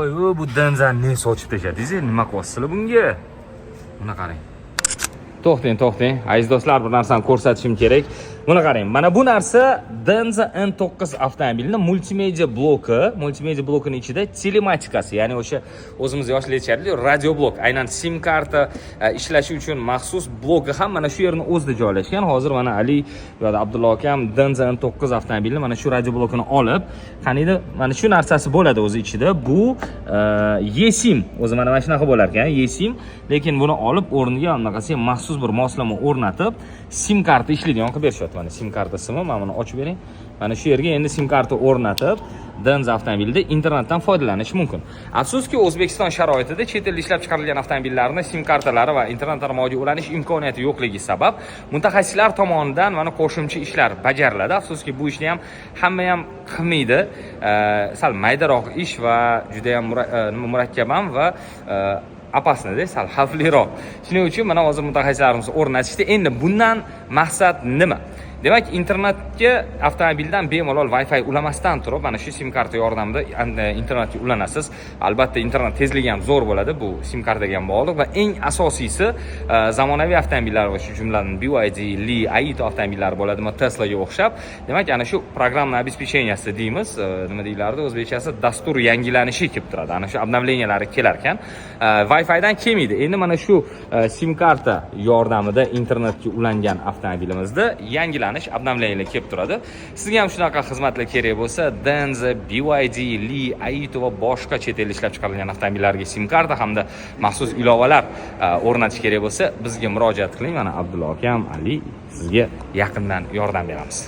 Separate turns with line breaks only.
Voy, bu Denzani ne sochib tashladingiz? Nima qilyapsizlar bunga? Buni qarang. To'xtang, to'xtang. Aziz do'stlar, bir narsani ko'rsatishim kerak. Buni qarang. Mana bu narsa Denza N9 avtomobilini multimedia bloki, multimedia blokini ichida telematikasi, ya'ni o'sha o'zimiz yoshlar aytishadi, radio blok, aynan SIM karta ishlashi uchun maxsus bloki ham mana shu yerni o'zida joylashgan. Hozir mana Ali va Abdullo akam Denza N9 avtomobilini mana shu radio blokini olib, qaniydi, mana shu narsasi bo'ladi o'zi ichida. Bu eSIM, o'zi mana shunaqa bo'lar ekan, eSIM, lekin buni olib o'rniga bunaqasi maxsus bir moslama o'rnatib, SIM karta ishlaydigan qilib berishyapti. Mana SIM karta simi, mana buni ochib bering. Mana shu yerga endi SIM karta o'rnatib, Denza avtomobilida internetdan foydalanish mumkin. Afsuski, O'zbekiston sharoitida chet elda ishlab chiqarilgan avtomobillarni SIM kartalari va internet tarmog'iga ulanish imkoniyati yo'qligi sabab mutaxassislar tomonidan mana qo'shimcha ishlar bajariladi. Afsuski, bu ishni ham hamma ham qilmaydi. Sal maydaroq ish va juda ham murakkab ham va опасно da, sal xavfliroq. Shuning uchun mana hozir mutaxassislarimiz o'rnatishdi. Endi bundan maqsad nima? Demak, internetga avtomobildan bemalol Wi-Fi ulamasdan turib, mana shu SIM karta yordamida internetga ulanasiz. Albatta, internet tezligi ham zo'r bo'ladi, bu SIM kartaga ham bog'liq va eng asosiysi, zamonaviy avtomobillar va shu jumladan BYD, Li, Aito avtomobillari bo'ladimi, Teslaga o'xshab. Demak, ana shu программное обеспечение si deymiz, nima deyilardi o'zbekchasi, dastur yangilanishi kelib turadi. Ana shu обновления lari kelar ekan. Wi-Fidan kelmaydi. Endi mana shu SIM karta yordamida internetga ulangan avtomobilimizda yangilanish, обновления lar kelib turadi. Sizga ham shunaqa xizmatlar kerak bo'lsa, Denza, BYD, Li, Aito va boshqa chet elda ishlab chiqarilgan avtomobillarga SIM karta hamda maxsus ilovalar o'rnatish kerak bo'lsa, bizga murojaat qiling. Mana Abdulla akam, Ali sizga yaqindan yordam beramiz.